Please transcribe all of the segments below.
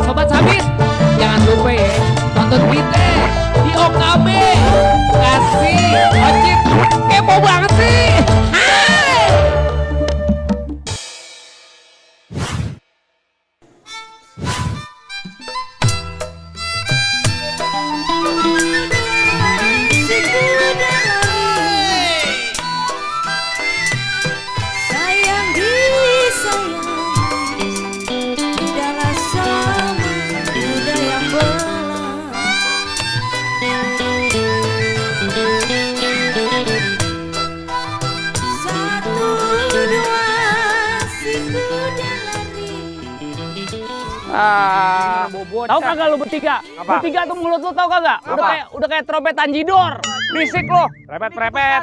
Sobat Sabit, jangan lupa ya, tonton kita di OKB. Kasih Ocit, kepo banget sih. Hai. Tahu kagak lu bertiga? Apa? Bertiga tuh mulut lu tahu kagak? Udah kayak trompet Tanjidor. Berisik lu. Repet-repet.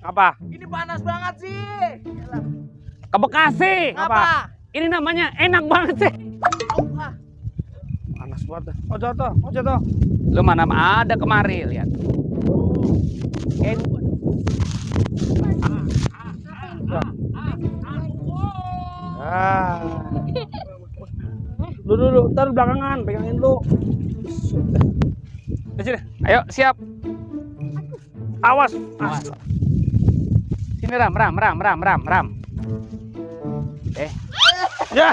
Apa? Ini panas banget sih. Ke Bekasi. Apa? Ini namanya enak banget sih. Panas banget. Oh jatuh. Lu mana ada kemari lihat. Dulu, ntar belakangan, pegangin lu. Sini. Ayo, siap. Awas. Sini ram. Ya.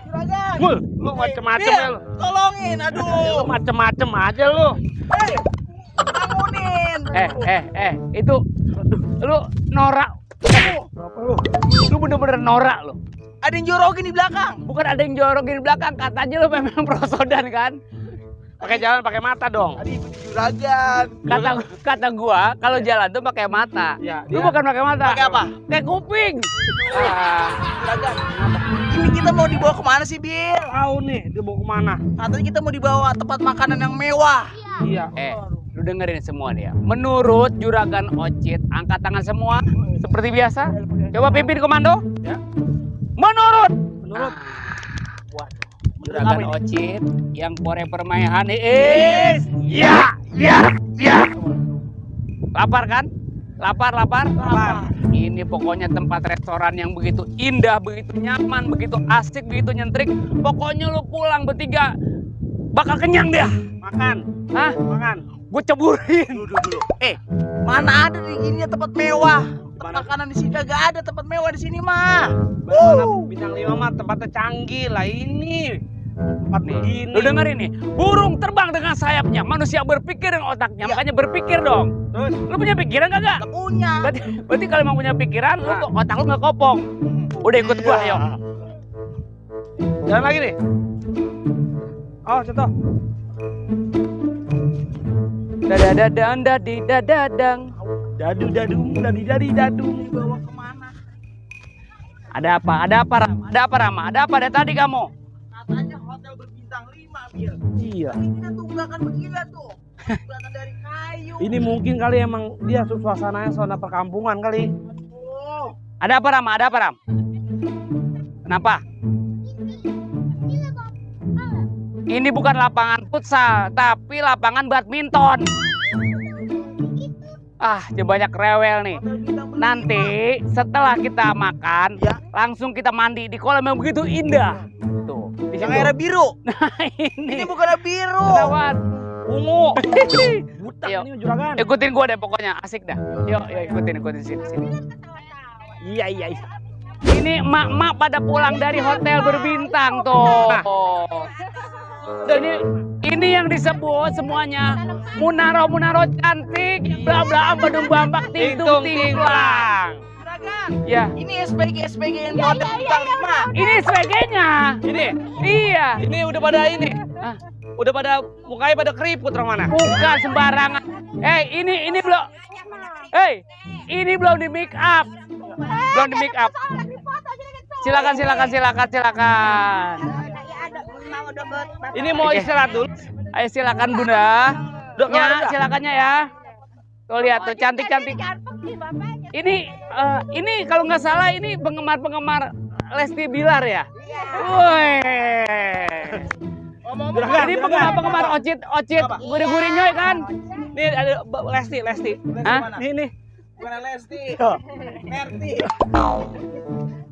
Juragan. Lu macem-macem ya lu. Tolongin, aduh. Lu macem-macem aja lu. Hei, bangunin. Itu lu norak. Apa lu? Lu bener-bener norak lu. Ada yang jorokin di belakang. Bukan ada yang jorokin di belakang, katanya lu memang prosodan kan? Pakai jalan pakai mata dong. Tadi ikut juragan. Kata gua kalau jalan tuh pakai mata. Ya, Lu dia- bukan pakai mata. Pakai apa? Kayak kuping. Juragan. Ini kita mau dibawa kemana sih, Bil? Tahu nih, dia mau kemana? Katanya kita mau dibawa tempat makanan yang mewah. Iya. Lu dengerin semua nih ya. Menurut Juragan Ocit, angkat tangan semua seperti biasa. Coba pimpin komando. Ya. Menurut Waduh. Juragan Ocit yang forever my honey is ya. Lapar kan? Lapar. Ini pokoknya tempat restoran yang begitu indah, begitu nyaman, begitu asik, begitu nyentrik. Pokoknya lu pulang bertiga bakal kenyang dia. Makan. Hah? Makan. Gue ceburin. Dulu. Mana ada di sini tempat mewah? Tempat makanan di sini kagak ada tempat mewah di sini mah. Bintang 5 mah tempatnya canggih lah ini. Tempat begini. Lu dengerin nih, burung terbang dengan sayapnya, manusia berpikir dengan otaknya, makanya berpikir dong. Terus Lu punya pikiran kagak? Gak punya. Berarti kalau emang punya pikiran, lu otak lu nggak kopong. Udah ikut gua, ayo. jalan lagi nih. Oh, contoh. Dadadadang dadi dadadang. Dadu dadi dadung. Dibawa kemana? Ada apa Rama? Ada apa dari tadi kamu? Katanya hotel berbintang 5, Bil. Iya. Ini kan tunggakan begini tuh. Tunggakan dari kayu. Ini mungkin kali emang dia suasananya suasana perkampungan kali. Oh, Ada apa Ram? Kenapa? Ini bukan lapangan futsal, tapi lapangan badminton. Dia banyak rewel nih. Nanti setelah kita makan, Ya. langsung kita mandi di kolam yang begitu indah. Tuh, di yang situ. air biru. Nah, Ini ini. bukan air biru. Kenapa? Ungu. Buta Ayo. ini juragan. Ikutin gua deh pokoknya, asik dah. Yuk, ikutin sini. Iya. Ini emak-emak pada pulang dari hotel berbintang tuh. Dan ini yang disebut semuanya Munaro cantik, bla bla badung bambak tingtung tinglang. Juragan, Ya, ini SPG yang hotel bintang 5. ini sebagainya. Ini. Iya. Ini udah pada ini. Hah? Udah pada mukanya pada keriput Ramana. Bukan sembarangan. Ini belum. Ini belum di make up. Silakan. Ini mau Oke. istirahat dulu. Ayo silakan Bunda. Udah, Ya, udah. silakannya ya. Tuh lihat tuh cantik. Ini kalau nggak salah ini penggemar Lesti Bilar ya. Woi. Juragan, Ini juragan. penggemar Ocit gurih-gurih nyoy kan? Nih ada Lesti. Hah? Nih. Bukan Lesti. Tuh. Merti.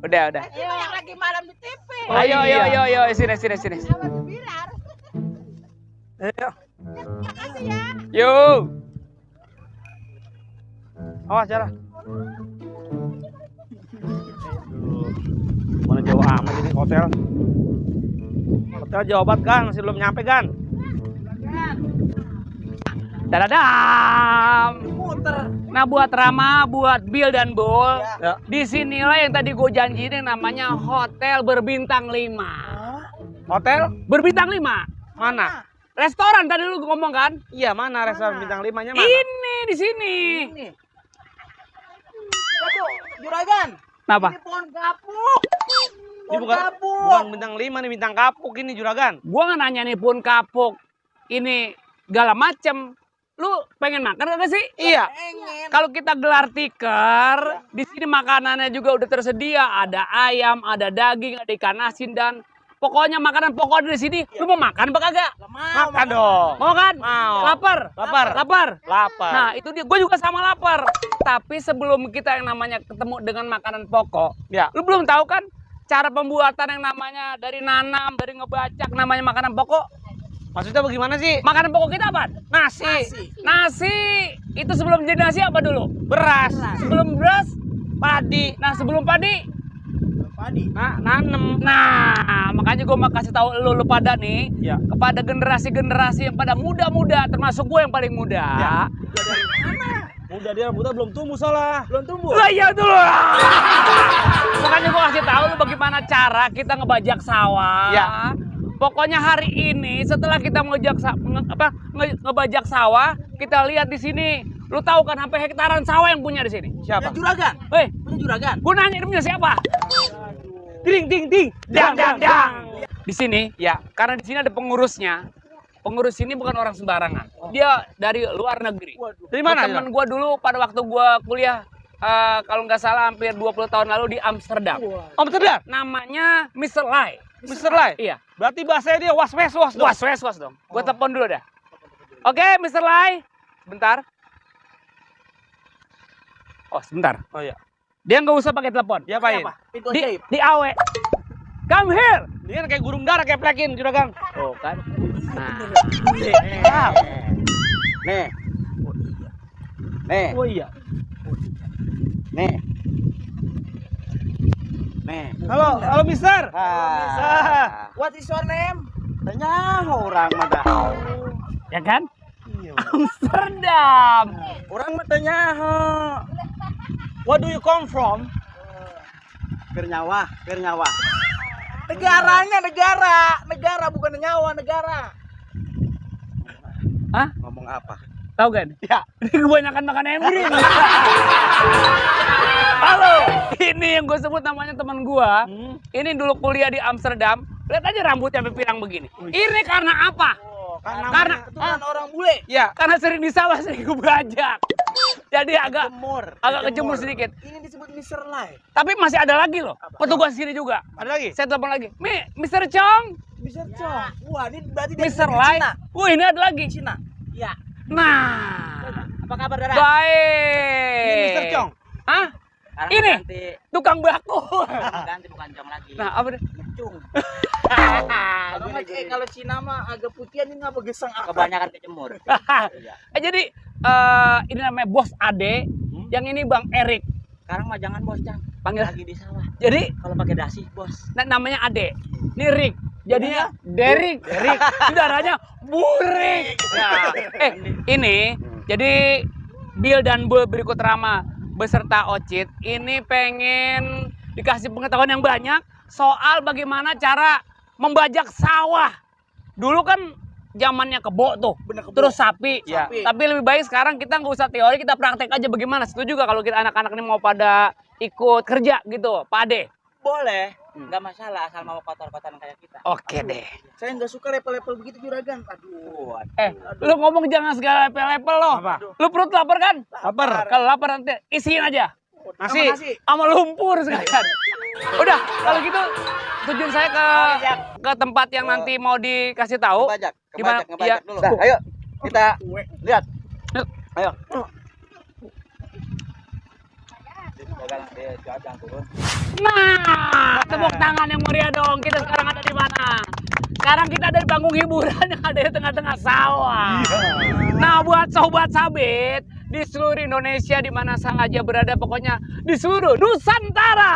Udah. Ayo yang lagi malam di TV. Ayo, sini. Ayo. Yuk. Awas Jara. Mana jauh amat ini hotel. Hotel jauh banget kan, masih belum nyampe kan? Dadadam. Muter. Nah buat Rama, buat Bill dan Bol, Ya. disinilah yang tadi gue janjiin yang namanya Hotel Berbintang 5. Hotel? Berbintang 5. Mana? Restoran tadi lu ngomong kan? Iya, mana restoran bintang 5-nya mana? Ini di sini. Ini. Waduh, Juragan. Kenapa? Ini pohon kapuk. Ini bukan bintang 5 nih, bintang kapuk ini Juragan. Gua nggak nanya nih pun kapuk. Ini segala macem. Lu pengen makan gak sih? Iya. Pengen. Kalau kita gelar tikar, di sini makanannya juga udah tersedia. Ada ayam, ada daging, ada ikan asin dan pokoknya makanan pokok di sini. Lu mau makan apa kagak? Makan dong. Mau kan? Mau. Lapar? Lapar. Nah, itu dia. Gue juga sama lapar. Tapi sebelum kita yang namanya ketemu dengan makanan pokok, Ya. lu belum tahu kan cara pembuatan yang namanya dari nanam, dari ngebacak namanya makanan pokok? Maksudnya bagaimana sih? Makanan pokok kita apa? Nasi. Nasi. Itu sebelum jadi nasi apa dulu? Beras. Sebelum beras, Padi. nah sebelum padi. Padi. Nah, nanem. Nah, makanya gue mau kasih tahu lu pada nih, Ya. kepada generasi-generasi yang pada muda-muda, termasuk gue yang paling muda. Ya. Muda dia belum tumbuh salah. Belum tumbuh. Lah iya dulu. Makanya gue kasih tahu lu bagaimana cara kita ngebajak sawah. Ya. Pokoknya hari ini setelah kita ngebajak sawah, kita lihat di sini. Lu tahu kan sampai hektaran sawah yang punya di sini. Ya, Siapa? Juragan. Hei, Punya Juragan. gue nanya ini punya siapa? Ding ding ding. Dang. Di sini, Ya. karena di sini ada pengurusnya. Pengurus ini bukan orang sembarangan. Dia dari luar negeri. Dari mana? Temen gue dulu pada waktu gue kuliah, kalau nggak salah hampir 20 tahun lalu di Amsterdam. Amsterdam. Namanya Mr. Lai. Mr. Lai. Iya. Berarti bahasanya dia was dong. Was dong. Gue telepon dulu dah. Oke, Mr. Lai. Sebentar. Oh, sebentar. Oh iya. Dia nggak usah pakai telepon. Dia apain? Pintu Di, ajaib. di awe. Come here. Dia kan kayak gurung darah kayak plekin Juragan. Oh, kan. Nah. Nih. Nih. Oh iya. Nih. Nih. Halo Mister. Ah. What is your name? Tanya orang mata. Ya kan? Amsterdam. Orang matanya. Where do you come from? Pernyawa. Negaranya negara bukan nyawa, negara. Hah? Ngomong apa? Tahu kan? Ya. Ini kebanyakan makan embrin. Halo, ini yang gue sebut namanya teman gue. Ini dulu kuliah di Amsterdam. Lihat aja rambutnya sampai pirang begini. Ini karena apa? Karena Keturunan orang bule. Ya. karena sering di sawah, sering gue bajak. Jadi agak kejemur sedikit. Ini disebut Mr. Lai. Tapi masih ada lagi loh. Petugas sini juga. Ada lagi? Saya telepon lagi. Mr. Chong, Mr. Chong. Wah, ini berarti dari Mr. Lai. Cina. Wih, ini ada lagi. Cina. Ya. Nah, Apa kabar, Dara? baik. Ini Mr. Chong. Hah? Sekarang Ini ganti, tukang bako. ganti bukan Chong lagi. Nah, apa deh? Cung. Kalau Cina mah agak putihan ini apa gesang apa? Kebanyakan kejemur. Jadi ini namanya Bos Ade, yang ini Bang Erik. Sekarang mah jangan bos, Cang. Panggil. Lagi di sawah. Jadi Kalau pakai dasi, bos. namanya Ade. Ini Rick. Jadinya Derek. Saudaranya Burik. Nah, ini jadi Bill dan Bull berikut Rama beserta Ocit ini pengen dikasih pengetahuan yang banyak soal bagaimana cara membajak sawah. Dulu kan zamannya kebo tuh, Bener, kebo. terus sapi. Ya. Tapi lebih baik sekarang kita nggak usah teori, kita praktek aja bagaimana. Setuju juga kalau kita anak-anak ini mau pada ikut kerja gitu, Pak Ade? Boleh. Nggak masalah asal mau kotor-kotoran kayak kita. Oke deh. Saya nggak suka level-level begitu Juragan. Aduh. Lu ngomong jangan segala level-level lo. Apa? Lu perut lapar kan? Lapar. Kalau lapar nanti isiin aja. Nasi. Sama lumpur sekalian. Udah, kalau gitu tujuan saya ke tempat yang nanti mau dikasih tahu. Gimana? Iya. Dulu. Nah, ayo kita lihat. Yuk. Ayo. sekarang dia Ajang turun. Nah, tepuk tangan yang meriah dong. Kita sekarang ada di mana? Sekarang kita ada di panggung hiburan yang ada di tengah-tengah sawah. Nah, buat sobat sabit di seluruh Indonesia di mana saja berada, pokoknya di seluruh Nusantara.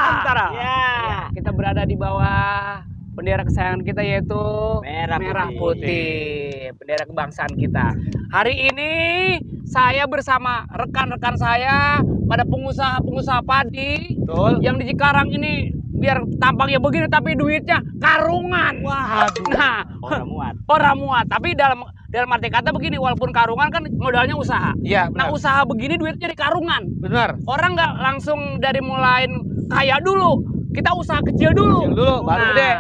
Ya. Kita berada di bawah bendera kesayangan kita yaitu Merah putih. Bendera kebangsaan kita. Hari ini saya bersama rekan-rekan saya pada pengusaha-pengusaha padi yang di Cikarang ini, biar tampaknya begini tapi duitnya karungan. Nah, orang muat. Tapi dalam arti kata begini, walaupun karungan kan modalnya usaha. Iya, Nah, usaha begini duitnya di karungan. benar. Orang nggak langsung dari mulai kaya dulu. Kita usaha kecil dulu. Baru gede.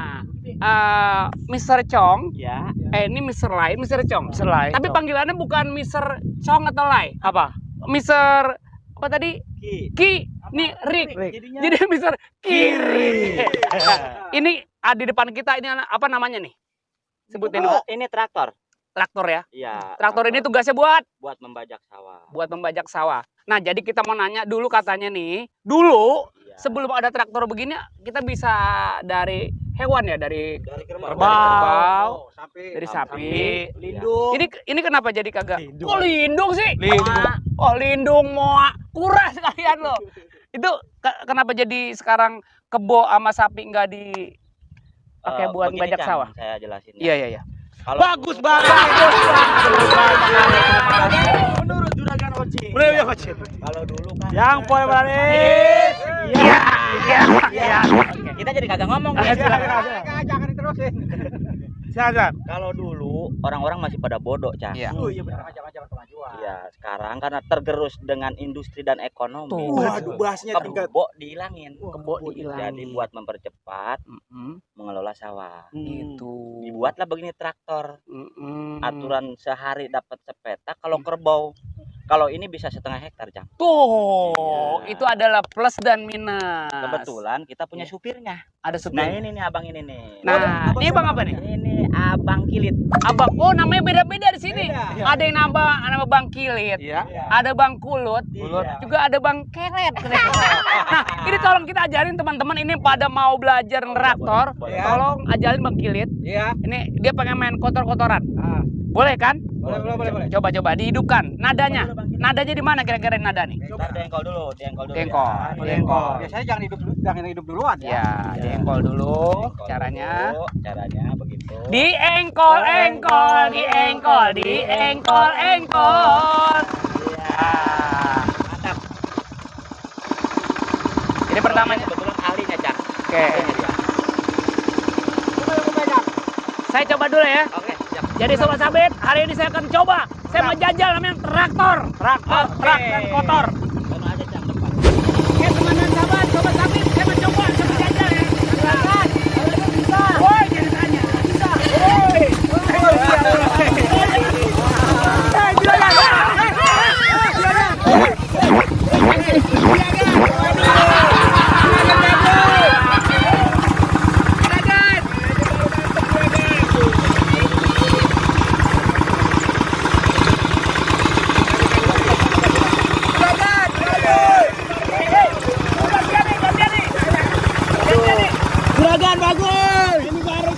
Mr. Chong. Ya. Ini Mr. Lai, Mr. Chong. Selai. Tapi panggilannya bukan Mr. Chong atau Lai. apa? Mr. apa tadi? Ki. Nih Rick. Jadi Mr. Kiri. Ini di depan kita ini apa namanya nih? Sebutin dulu. Ini traktor. Traktor ya. Iya. Traktor ini tugasnya buat membajak sawah. membajak sawah. Nah, jadi kita mau nanya dulu, katanya nih, dulu Iya. sebelum ada traktor begini kita bisa dari hewan ya, dari Kerbau, dari sapi. Lindung. Ini kenapa jadi kagak? Lindung. Kok lindung sih? Lindung. Oh, lindung moa. Kurang sekalian lo. Itu kenapa jadi sekarang kebo sama sapi nggak dipakai buat Begini, bajak Cang, sawah? Saya jelasin. Iya. Kalau Bagus banget. Menurut juragan Oci. kalau dulu kan Yang poin manis. Iya. kita jadi kagak ngomong Ah, nih. Jangan diterusin. Silakan. Kalau dulu orang-orang masih pada bodoh, Cang. Iya. Oh iya benar, jangan kemajuan. Iya, sekarang karena tergerus dengan industri dan ekonomi. Tuh. Waduh, bahasnya tingkat. Kebo dihilangin. Kebo dihilangin. Jadi buat mempercepat Mm-mm. mengelola sawah. Itu. Dibuatlah begini traktor. Mm-mm. Aturan sehari dapat sepetak, kalau kerbau. Kalau ini bisa 1,5 hektar, Cang. Tuh, Iya. itu adalah plus dan minus. Kebetulan kita punya supirnya. Ada Nah, supir. ini nih abang ini nih. Nah, ini bang apa nih? Ini abang kilit. Abang. Oh, namanya beda-beda di sini. Ada yang nama Bang Kilit. Iya. Ada Bang Kulut. Iya. Juga ada Bang Keret. Nah, ini tolong kita ajarin teman-teman ini pada mau belajar traktor. Boleh. Tolong ajarin Bang Kilit. Iya. Ini dia pengen main kotor-kotoran. Ah. Boleh kan? Boleh. Coba dihidupkan. Nadanya. Nadanya di mana kira-kira nada nih? Ntar diengkol dulu. Diengkol. Ya. Diengkol. Biasanya jangan hidup duluan Ya, diengkol dulu. Diengkol Caranya. dulu. Caranya begitu. Diengkol. Iya. Mantap. Ini pertamanya. Kebetulan ahlinya, Cang. Oke. Ahlinya dia. Saya coba dulu ya. Oke, siap. Jadi sobat sabit, hari ini saya akan coba. Saya mau jajal namanya traktor. Trak dan kotor. Sono aja, Cang, depan. Oke, teman dan sahabat, sobat sabit, saya mau coba sama jajal ya. Silakan. Bisa. Woi, ceritanya. Bisa. Woi. Juragan bagus. Ini baru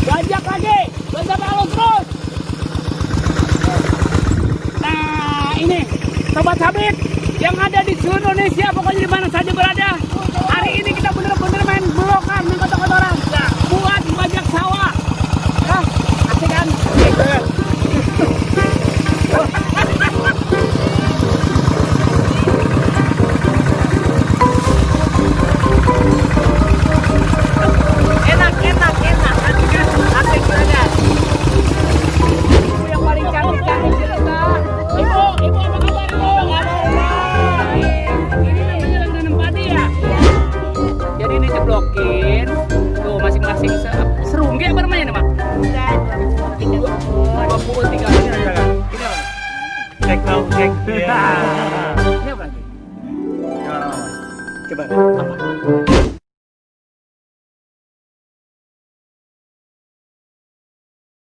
Bajak lagi. Bajak halus terus. Nah, ini sobat sabit yang ada di seluruh Indonesia, pokoknya di mana saja berada. Hari ini kita bener-bener main belokan, main kotor-kotoran. Nah, buat bajak sawah. Hah, asik kan? Enak. Asik kan? Asik banget. Ibu yang paling cantik cerita. Ibu apa kabar ibu? Ini namanya lagi nanam padi ya? Jadi dijeblokin. Tuh masing-masing serunggi apa namanya nih, Mak? 20, 30. Ini apa? pancake. Iya. Ini apa lagi? Coba. Apa?